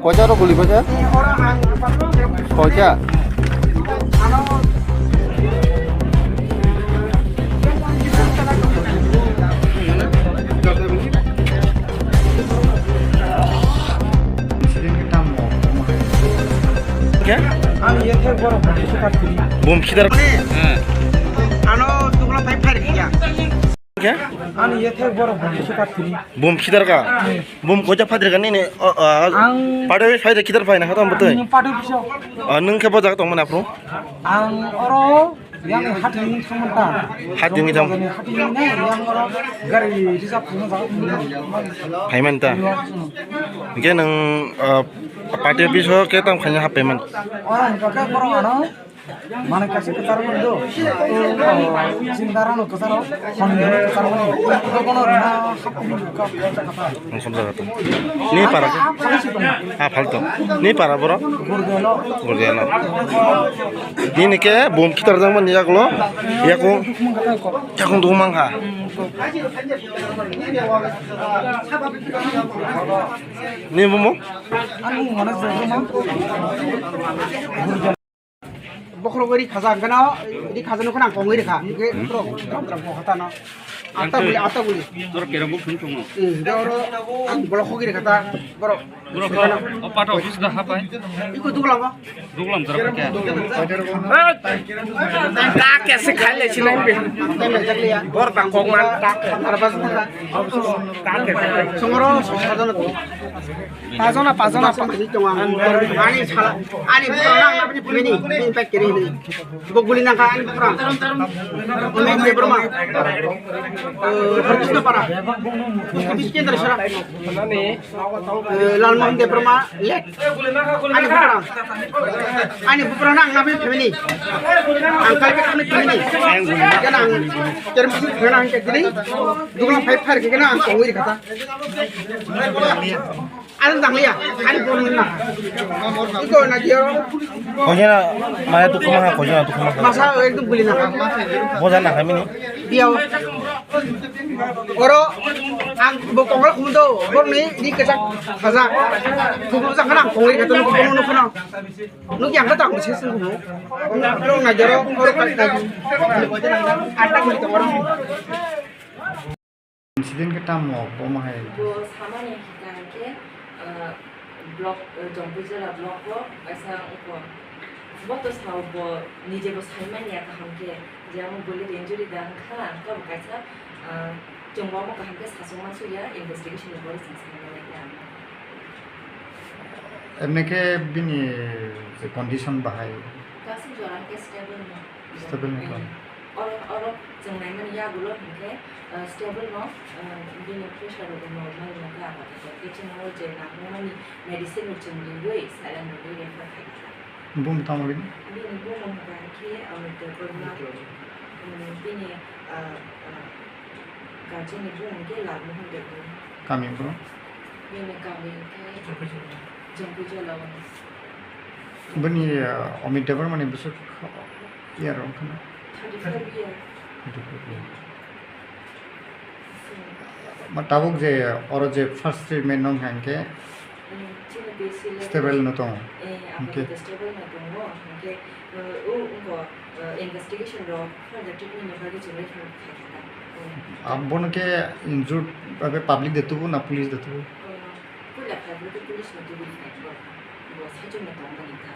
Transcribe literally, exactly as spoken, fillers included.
Koita rok guli koita? Koita? Khe? Ani yathe borok bumsi kathwini. Bum khidar. Ano tubula phai phai rikya. Khe? Ani yathe borok bumsi kathwini. Bum khidar ka? Bum koita phadir ka nini, o, o, Ang party office phaida khidar phaina khatam bwtwi. Ang party office o. O, nwng khe bo jaga tongmani aphuru? Ang oro yang hati ni thangmanta. Hati ni thang. Hati ni ne yang oro gari reserve khuma jaga. Phaimanta. Hingke nwng, o, party office o khe tamo khaina hap payment? Oro hingka khe borok ano Mane kaisa kwcharo mani do. Chini dara no kwcharo, honni no kwcharo mani. Ito kono rina hapni ka. Ang somjak kha. Ni para. Ha, phalto. Ni para boro? Gurgeno. Gurgeno. Nini khe bum khitar jang mani yaklo. Yakung. Yakung dungmang ha. Ni bumo? Ani mane jogro ma. Bokhorok ri khaja, ang gana ri khaja nukho nang kongwi rikha. Hingke borok dram dram kho hata no. Atta guli, atta guli. Tor kerong bo phun thungo. Hmm, hingke oro ang bolok khogi rikha ta, borok. Borok o pato office da hapai. Iko duglam ba? Duglam jara kya? Ta kya se khai le sinai be. Bor ba kok man ta. Songoro, songoro. Pajona, pajona, pa- Ani sala, ani bukrang nang nabini phimini, bini pack kiri hini. Bo guli nangkha ani bukrang. Amit Debbarma. Eh, Harkisna Para. Post office kendra sara. Eh, Lalmohan Debbarma late. Ani bukrang. Ani bukrang nang nabini phimini. Ang kalbe kami phimini. Jana ang termisi phimini ang kiri. Duglam phai phar kiri na ang kongwi kata. Ano tangliya, ani phone na. Iko na diyo. Kojana maya tu kuma ha, kojana tu kuma ha. Masa ekdom buli na. Boja na kami ni. Diyo. Oro ang bo kongla khumudo, bor ni di kejak khaja. Khumudo jang kana kongwi kata no kono no kono. No yang kata ang sesung khumu. Oro na diyo, oro ka ka. Atta kuli to oro. Incident khe tamo, bomo hai? Bo samani hwnkha hwnkhe, ah, block, ah, Jompuijala block o kaisa wngkha. Bo to sao bo nije bo saimanya kaham khe, je amo bullet injury da wngkha, wngkha bo kaisa, ah, chwng bo amo kaham khe sachwng mansukya, investigation ni pore chwng saimanya khe ang. Emne khe bini je condition bahai? Kaisa jora hwnkhe stable no. Stable ni khe? Oro, oro chwng naimani yagulo hinkhe, uh, stable no, uh, bini pressure rok normal no kha, apato khe chwng o je nangmani medicine rok chwng riwi, saline riwi refer khaikha. Bumung tamo bini? Bini bumung hwnkha khe Amit Debbarma, um, bini, uh, uh, guardian ni bumung khe Lalmohan Debbarma. Kami bro? Bini kami khe Jompuijala o. Bini, uh, Amit Debbarma ni bwswk Year wngkha na? Thirty-four year. Thirty-four year. Ma tabuk je oro je first treatment nong hwnkha hwnkhe Mm, chini B C le stable no tongo. Eh, abo Hwnkhe? Stable no tongo, hwnkhe, eh, o wngkha, eh, investigation rok further treatment ni bagwi chwngwi thang khaikha. Mm. Abono khe injured bai public de tubu na police de tubu? Eh, puila khaibwrwi police no tubui khaikha. Bo saichung no tongmani kha.